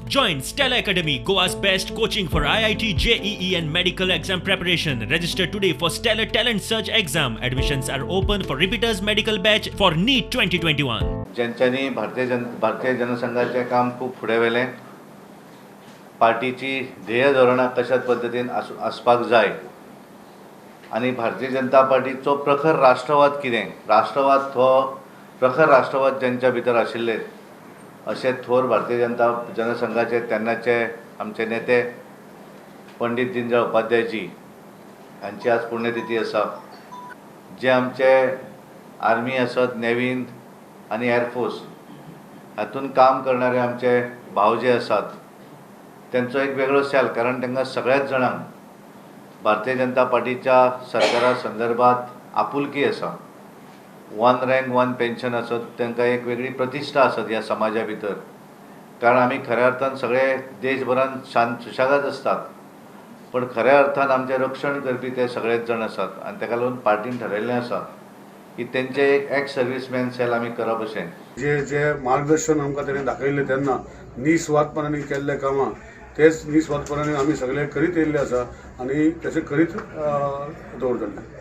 Join Stellar Academy, Goa's best coaching for IIT, JEE, and medical exam preparation. Register today for Stellar Talent Search exam. Admissions are open for repeaters medical batch for NEET 2021. ज्यांच्यांनी भारतीय जनसंघाचें काम खूब फुडें व्हेलें, पार्टीची ध्येय धोरणां कश्या पद्दतीन आसपाक जाय आनी भारतीय जनता पार्टीचो प्रखर राष्ट्रवाद कितें, राष्ट्रवाद हो प्रखर राष्ट्रवाद ज्यांच्या भितर आशिल्ले अशे थोर भारतीय जनता जनसंघाचे तेन्नाचे आमचे नेते पंडित दीनदयाळ उपाध्यायजी हांची आज पुण्यतिथी आसा. जे आमचे आर्मी आसत, नेव्हीन आनी एअरफोर्स हातूंत काम करणारे आमचे भाव जे आसात तेंचो एक वेगळो सेल, कारण तांकां सगळ्याच जाणांक भारतीय जनता पार्टीच्या सरकारा संदर्भात आपुलकी आसा. वन रँक वन पेन्शन आसत, तांकां एक वेगळी प्रतिश्ठा आसत ह्या समाजा भितर, कारण आमी खऱ्या अर्थान सगळे देशभरान शांत सुशेगाद आसतात, पण खऱ्या अर्थान आमचें रक्षण करपी ते सगळेच जाण आसात आनी ताका लागून पार्टीन ठरयल्लें आसा की तेंचें एक एक्स सर्विसमॅन सेल आमी करप अशें. जे जे मार्गदर्शन आमकां तेणें दाखयल्लें तेन्ना निस्वार्थपणान केल्ले कामां तेच निस्वार्थपणान आमी सगळे करीत येयल्ले आसा आनी तशें करीत दवरतले.